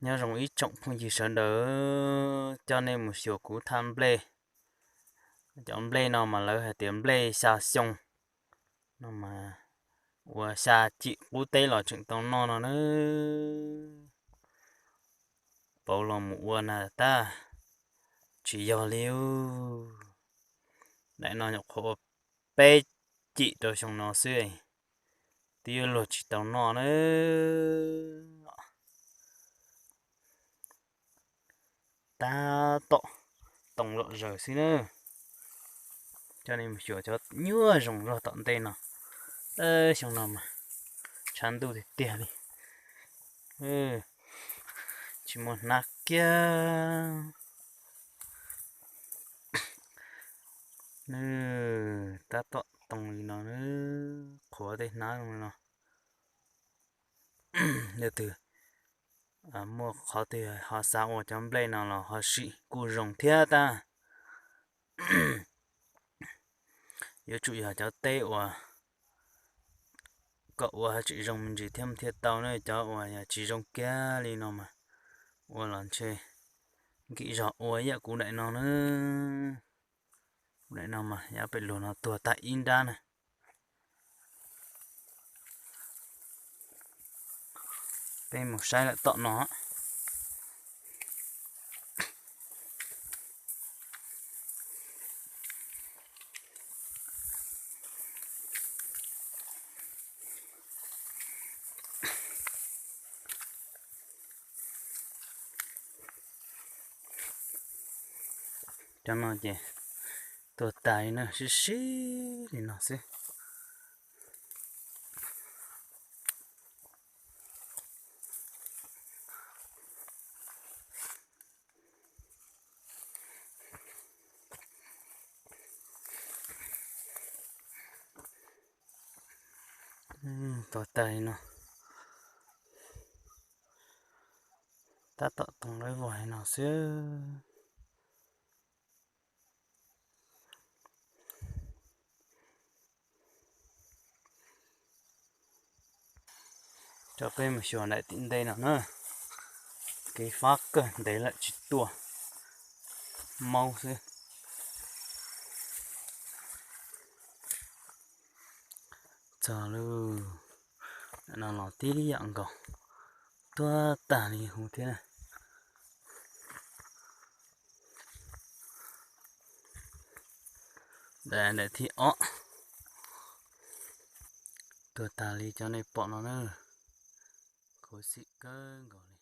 Nyob zoo ib tsoom phooj ywg sawv daws, coj nej mus xyuas kuv thaj nplej. Cov nplej no mas lawv hais tias nplej xya xyoo no mas ua xya cim qub teb los tseem tau noj no na. Pauv los mus ua na tab, tsis yog li. Daim no nyuam qhuav ua peb cim rau xyoo no xwb, twb yuav luag tsis tau noj na. Tab tom toom zom zaws xwb na. Coj nej mus xyuas cov nyuaj zoo zog tom ntej no. Xyoo no mas tshav ntuj tiag tiag li, tsis muaj hnab kiag. Nws tab tom toom li no, qhuav tej hnab zoo li no. Leej twg muaj qhov twg ho xav ua cov nplej no los ho sim kuj zoo thiab tab. Yuav tsum yog cov teb uas kom ua tseem zoo me ntsis thiab thiaj tau ne, cov uas yog tsis zoo kiag li no mas ua los ntshe nkim zog ua ib yam kuv daim no na. Kuv daim no mas yav pem lug no tuag tag ib nrab na. Peb mus saib lawm tom no. Cov no ces tuag tas li na, sib sib li no xwb. Tuag tas li no, tab tom toom lawv vog li no xwb. Coj peb mus xyuas daim tim ntej no na, kev fab kawg ntev lawm tsis tuaj, maub xwb. Txog lub no los tib yam nkaus, tuag tag li huv thiab na. Daim, daim thib ob, tuag tag li cov nej pom no na, khuv xim kawg nkaus li.